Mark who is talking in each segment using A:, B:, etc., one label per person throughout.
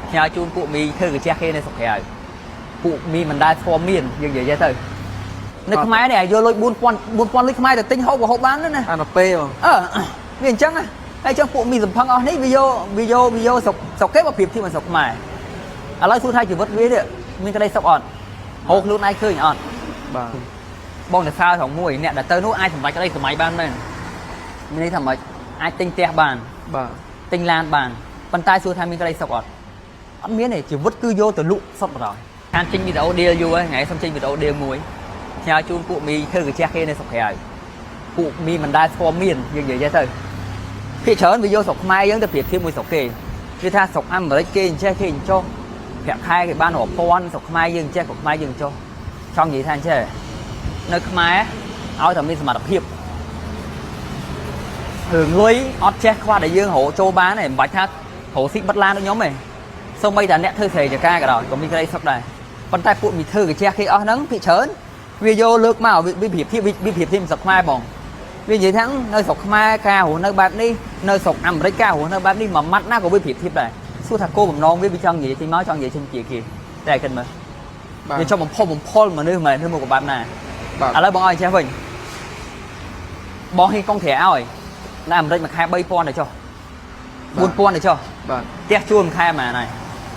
A: ផ្ញើជូនពួកមីធ្វើកាជះគេនៅស្រុកក្រៅពួកមីមិនដែលស្គាល់មានយើងនិយាយទៅនៅខ្មែរនេះឲ្យយកលុយ4000 4000លុយខ្មែរទៅទិញហូបក៏ហូបបានដែរណា
B: អានពេលបង
A: អឺវាអញ្ចឹងណាហើយអញ្ចឹងពួកមីសំផឹងអស់នេះវាយកវាយកវាយកស្រុកស្រុកគេមកប្រៀបធៀបនឹងស្រុកខ្មែរឥឡូវសួរថាជីវិតវានេះមានក្តីសុខអត់ហូរខ្លួនឯងឃើញអត់
B: បាទ
A: បងទៅសើត្រង់មួយអ្នកដែលទៅនោះអាចសម្រេចក្តីសម័យបានមែនមានន័យថាម៉េចអាចទិញផ្ទះបាន
B: បាទ
A: ទិញឡានបានប៉ុន្តែសួរថាមានក្តីសុខអត់អត់មានទេជីវិតគឺយកទៅលក់សុទ្ធបណ្ដោយខានចេញវីដេអូ deal យូរហើយថ្ងៃសុំចេញវីដេអូ deal មួយផ្ញើជូនពួកមីធ្វើកាជះគេនៅស្រុកក្រៅពួកមីមិនដែលស្គាល់មានយើងនិយាយចេះទៅភាគច្រើនវាយកស្រុកខ្មែរយើងទៅប្រៀបធៀបមួយស្រុកគេវាថាស្រុកអាមេរិកគេអញ្ចេះគេអញ្ចោះប្រាក់ខែគេបានរាប់ពាន់ស្រុកខ្មែរយើងអញ្ចេះស្រុកខ្មែរយើងអញ្ចោះចង់និយាយថាអញ្ចេះនៅខ្មែរឲ្យតែមានសមត្ថភាព រឿងលុយអត់ចេះខ្វះដែលយើងរកចូលបានទេមិនបាច់ថារកស៊ីបិទឡានដូចខ្ញុំទេសូម្បីតែអ្នកធ្វើស្រែចការក៏ដោយក៏មានក្តីសុខដែរប៉ុន្តែពួកមីធ្វើកាជះគេអស់ហ្នឹងភាគច្រើនវាយកលើកមកវាប្រៀបធៀបវាប្រៀបធៀបស្រុកខ្មែរបងវានិយាយថានៅស្រុកខ្មែរការរស់នៅបែបនេះនៅស្រុកអាមេរិកការរស់នៅបែបនេះមួយម៉ាត់ណាក៏វាប្រៀបធៀបដែរសួរថាគោលបំណងវាវាចង់និយាយចេញមកចង់និយាយចេញជាគេតែគិតមើល
B: បាទ
A: វាចង់បំផុសបំផុលមនុស្សមែនឬមកក៏បែបណា
B: បាទ
A: ឥឡូវបងឲ្យចេះវិញបងហ៊ានកុងត្រាឲ្យនៅអាមេរិកមួយខែ3000ទៅចុះ4000ទៅចុះ
B: បាទ
A: ផ្ទះជួលមួយខែប៉ុន្មានហើយ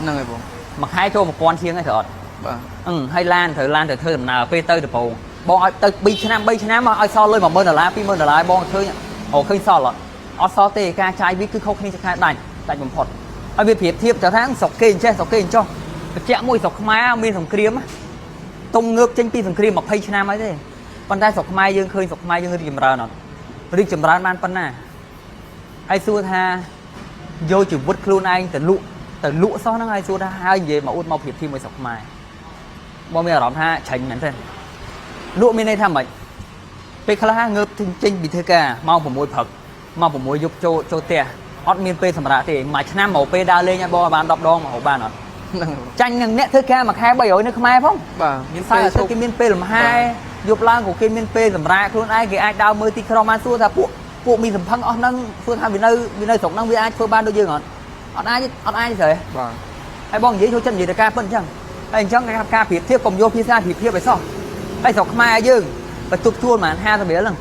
B: ហ្នឹងហើយបង
A: មួយខែចូល1000ជាងហើយត្រូវអត់
B: បាទ
A: អឺហើយឡានត្រូវឡានទៅធ្វើដំណើរពេលទៅដំបូងបងឲ្យទៅ2ឆ្នាំ3ឆ្នាំមកឲ្យសល់លុយ10000ដុល្លារ20000ដុល្លារបងឃើញអូឃើញសល់អត់អត់សល់ទេការចាយវាគឺខុសគ្នាចខែដាច់ដាច់បំផុតហើយវាប្រៀបធៀបទៅថាស្រុកគេអញ្ចេះស្រុកគេអញ្ចោះបញ្ជាក់មួយស្រុកខ្មែរមានសង្គ្រាមទុំងើបចេញពីសង្គ្រាម20ឆ្នាំហើយទេប៉ុន្តែស្រុកខ្មែរយើងឃើញស្រុកខ្មែរយើងរីកចម្រើនអត់រីកចម្រើនបានប៉ុណ្ណាហើយសួរថាយកជីវិតខ្លួនឯងទៅលក់ទៅលក់សោះហ្នឹងហើយសួរថាហើយនិយាយមកអួតមកប្រៀបធៀបមួយស្រុកខ្មែរ បងមានអារម្មណ៍ថាច្រាញ់មែនទេលក់មានន័យថាម៉េចពេលខ្លះងើបចេញពីធ្វើការម៉ោង6ព្រឹកម៉ោង6យប់ចូលចូលផ្ទះអត់មានពេលសម្រាកទេមួយឆ្នាំមកពេលដើរលេងឲ្យបងឲ្យបាន10ដងមកបានអត់
B: ហ្នឹងហើយបង
A: ចាញ់នឹងអ្នកធ្វើការមួយខែ300នៅខ្មែរផង
B: បាទមាន
A: សៅ
B: ពេលឈប់
A: រ៍អាទិត្យគេមានពេលលំហែយប់ឡើងក៏គេមានពេលសម្រាកខ្លួនឯងគេអាចដើរមើលទីក្រុងបានសួរថាពួកពួកមានសំផឹងអស់ហ្នឹងសួរថាវានៅស្រុកហ្នឹងវាអាចធ្វើបានដូចយើងអត់អត់អាចអត់អាចទេ
B: បាទ
A: ហើយបងនិយាយចូលចិត្តនិយាយតែការពិតអញ្ចឹងហើយអញ្ចឹងគេថាការប្រៀបធៀបកុំយកភាសាប្រៀបធៀបឲ្យសោះហើយស្រុកខ្មែរយើងបន្ទប់ជួលប្រហែល50រៀលហ្នឹង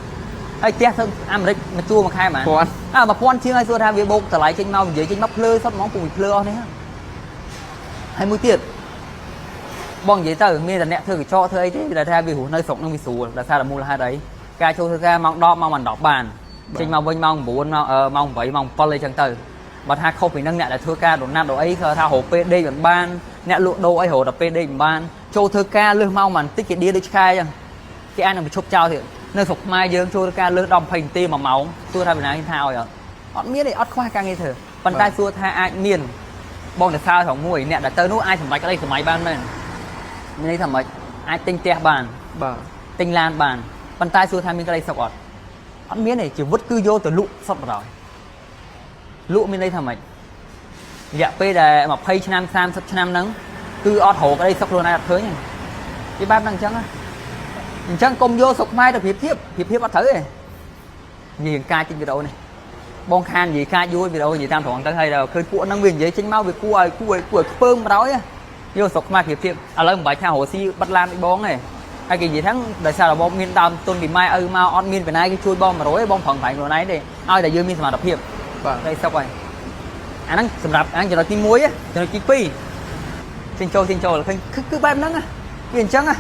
A: ហើយផ្ទះទៅអាមេរិកមកជួលមួយខែប្រហែល
B: ពាន់
A: អើ1000ជាងហើយសួរថាវាបូកតម្លៃចេញមកនិយាយចេញមកភ្លើសុទ្ធហ្មងពុំភ្លើអស់នេះហ្នឹងហើយមួយទៀតបងនិយាយទៅមានតែអ្នកធ្វើកញ្ចក់ធ្វើអីទេវាថាវារស់នៅស្រុកហ្នឹងវាស្រួលដោយសារតែមូលហេតុអីការចូលធ្វើការម៉ោង10ម៉ោង10បានចេញមកវិញម៉ោង9ម៉ោងម៉ោង8ម៉ោង7អីចឹងទៅបើថាខុសពីហ្នឹងអ្នកដែលធ្វើការដណាត់ដអីគឺថារកពេលដេកមិនបានអ្នកលក់ដូរអីរកតែពេលដេកមិនបានចូលធ្វើការលើសម៉ោងបន្តិចគេដៀដូចឆ្កែចឹងគេអាចនឹងបញ្ឈប់ចោលទៀតនៅស្រុកខ្មែរយើងចូលធ្វើការលើស10 20នាទី1ម៉ោងសួរថាវិណាយថាឲ្យអត់អត់មានទេអត់ខ្វះការងារធ្វើប៉ុន្តែសួរថាអាចមានបងទៅសើត្រង់មួយអ្នកដែលទៅនោះអាចសម្រេចក្តីសម័យបានមែនមានន័យថាម៉េចអាចទិញផ្ទះបាន
B: បាទ
A: ទិញឡានបានប៉ុន្តែសួរថាមានក្តីសុខអត់អត់មានទេជីវិតគឺយកទៅលក់សុទ្ធបណ្ដោយលក់មានន័យថាម៉េចរយៈពេលដែល20ឆ្នាំ30ឆ្នាំហ្នឹងគឺអត់រកក្តីសុខខ្លួនឯងអត់ឃើញទេវាបែបហ្នឹងអញ្ចឹងណាអញ្ចឹងកុំយកស្រុកខ្មែរទៅប្រៀបធៀបប្រៀបធៀបអត់ត្រូវទេនិយាយរឿងការចេញវីដេអូនេះបងខាននិយាយការយូរវីដេអូនិយាយតាមត្រង់ទៅហើយដល់ឃើញពួកហ្នឹងវានិយាយចេញមកវាគួរឲ្យគួរឲ្យគួរឲ្យខ្ពើមបណ្ដោយណាយកស្រុកខ្មែរប្រៀបធៀបឥឡូវមិនបាច់ថារកស៊ីបិទឡានដូចបងទេហើយគេនិយាយថាដោយសារតែបងមានដើមទុនពីម៉ែឪមកអត់មានពីណាគេជួយបង100ទេបងប្រឹងប្រែងខ្លួនឯងទេឲ្យតែយើងមានសមត្ថភាព
B: បាទ
A: ដីសុកហើយអាហ្នឹងសម្រាប់អាហ្នឹងចំណុចទី1ចំណុចទី2ចេញចូលចេញចូលឃើញគឺគឺបែបហ្នឹងណាវាអញ្ចឹងណា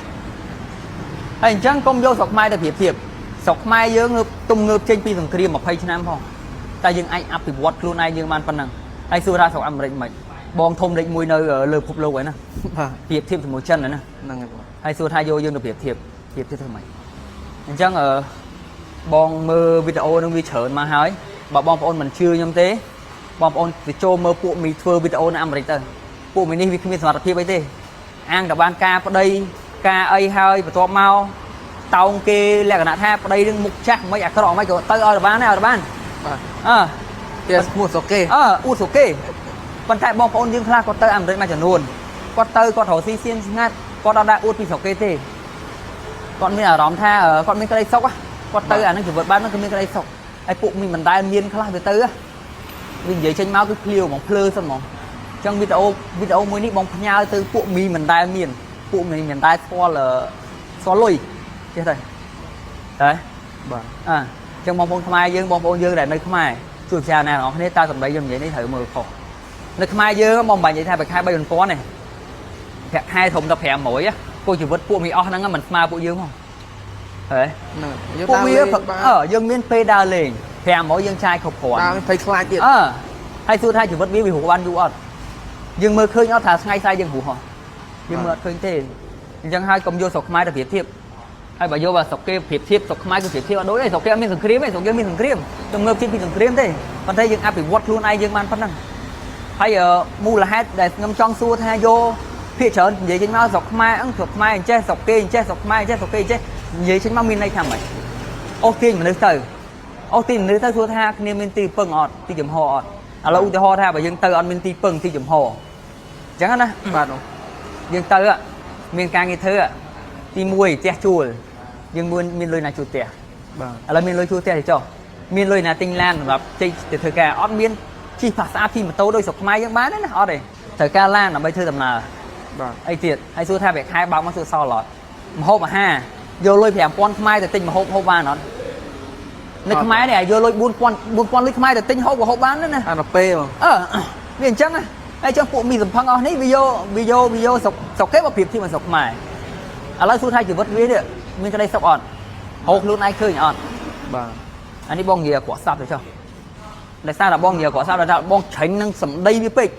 A: ហើយអញ្ចឹងកុំយកស្រុកខ្មែរទៅប្រៀបធៀបស្រុកខ្មែរយើងងើបទុំងើបចេញពីសង្គ្រាម20ឆ្នាំផងតែយើងអាចអភិវឌ្ឍខ្លួនឯងយើងបានប៉ុណ្ណឹងហើយសួរថាស្រុកអាមេរិកមិនបងធំលេខ1នៅលើពិភពលោកហើយណា
B: បាទ
A: ប្រៀបធៀបជាមួយចិនហើយណា
B: ហ្នឹងហើយបង
A: ហើយសួរថាយកយើងទៅប្រៀបធៀបប្រៀបធៀបធ្វើម៉េចអញ្ចឹងអឺបងមើលវីដេអូនឹងវាច្រើនមកហើយបើបងប្អូនមិនជឿខ្ញុំទេបងប្អូនទៅចូលមើលពួកមីធ្វើវីដេអូនៅអាមេរិកទៅពួកមីនេះវាគ្មានសមត្ថភាពអីទេអាងតែបានការប្តីការអីហើយបន្ទាប់មកតោងគេលក្ខណៈថាប្តីនឹងមុខចាស់មិនអាក្រក់មិនក៏ទៅឲ្យតែបានដែរឲ្យតែបាន
B: បាទ
A: អើ
B: គេឈ្មោះស្រុកគេ
A: អើអ៊ូសុគេប៉ុន្តែបងប្អូនយើងខ្លះគាត់ទៅអាមេរិកមួយចំនួនគាត់ទៅគាត់រកស៊ីសៀនស្ងាត់គាត់អត់ដែរអួតពីស្រុកគេទេគាត់មានអារម្មណ៍ថាគាត់មានក្តីសុខគាត់ទៅអានឹងជីវិតបែបហ្នឹងគឺមានក្តីសុខហើយពួកមានមិនដែលមានខ្លះទៅទៅវានិយាយចេញមកគឺភ្លាវហ្មងភ្លើសិនហ្មង អញ្ចឹងវីដេអូវីដេអូមួយនេះបងផ្ញើទៅពួកមីមិនដែលមានពួកមីមិនដែលស្គាល់ស្គាល់លុយចេះទៅតែ
B: បាទ
A: អើអញ្ចឹងបងប្អូនខ្មែរយើងបងប្អូនយើងដែលនៅខ្មែរជួយពិចារណាទាំងអស់គ្នាតើសម្ដីខ្ញុំនិយាយនេះត្រូវមើលខុសនៅខ្មែរយើងបងបាញ់និយាយថាមួយខែ3000ទេប្រាក់ខែធំតែ500ពួកជីវិតពួកមីអស់ហ្នឹងមិនស្មើពួកយើងហ៎ហេ
B: ហ្នឹងយើង
A: ពួក
B: ដើរលេង
A: វាផឹក
B: បាន
A: អឺយើងមានពេលដើរលេង500យើងចាយគ្រប់គ្រាន់
B: ដើរភ័យខ្លាចទៀត
A: អឺហើយសួរថាជីវិតវាវារស់បានយូរអត់យើងមើលឃើញអត់ថាថ្ងៃស្អែកយើងរស់ហ៎យើងមើលអត់ឃើញទេអញ្ចឹងហើយកុំយកស្រុកខ្មែរទៅប្រៀបធៀបហើយបើយកបើស្រុកគេប្រៀបធៀបស្រុកខ្មែរគឺប្រៀបធៀបអត់ដូចទេស្រុកគេអត់មានសង្គ្រាមទេស្រុកយើងមានសង្គ្រាមទៅងើបជិះពីសង្គ្រាមទេប៉ុន្តែយើងអភិវឌ្ឍខ្លួនឯងយើងបានប៉ុណ្ណឹងហើយមូលហេតុដែលខ្ញុំចង់សួរថាយកភាគច្រើននិយាយចេញមកស្រុកខ្មែរអឹងស្រុកខ្មែរអញ្ចេះស្រុកគេអញ្ចេះស្រុកខ្មែរអញ្ចេះស្រុកគេអញ្ចេះនិយាយចេញមកមានន័យថាម៉េចអូសទាញមនុស្សទៅអូសទាញមនុស្សទៅសួរថាគ្នាមានទីពឹងអត់ទីចំហអត់ឥឡូវឧទាហរណ៍ថាបើយើងទៅអត់មានទីពឹងទីចំហអញ្ចឹងណា
B: បាទបង
A: យើងទៅមានការងារធ្វើទី1ផ្ទះជួលយើងមានមានលុយណាជួលផ្ទះ
B: បាទ
A: ឥឡូវមានលុយជួលផ្ទះទេចុះមានលុយណាទិញឡានសម្រាប់ជិះទៅធ្វើការអត់មានជិះផាសអាតជិះម៉ូតូដូចស្រុកខ្មែរយើងបានទេណាអត់ទេត្រូវការឡានដើម្បីធ្វើដំណើរ
B: បាទ
A: អីទៀតហើយសួរថាប្រាក់ខែបើកមកសួរសល់អត់ម្ហូបអាហារយកលុយ5000ខ្មែរទៅទិញម្ហូបហូបបានអត់នៅខ្មែរនេះយកលុយ4000 4000លុយខ្មែរទៅទិញហូបក៏ហូបបានដែរណា
B: អានពេលបង
A: អឺវាអញ្ចឹងណាហើយចឹងពួកមីសំផឹងអស់នេះវាយកវាយកវាយកស្រុកស្រុកគេមកប្រៀបធៀបនឹងស្រុកខ្មែរឥឡូវសួរថាជីវិតវានេះមានក្តីសុខអត់ហូរខ្លួនឯងឃើញអត់
B: បាទ
A: អានេះបងនិយាយអាក្រក់សັບទៅចុះដោយសារតែបងនិយាយអាក្រក់សັບដោយសារបងច្រាញ់នឹងសម្ដីវាពេក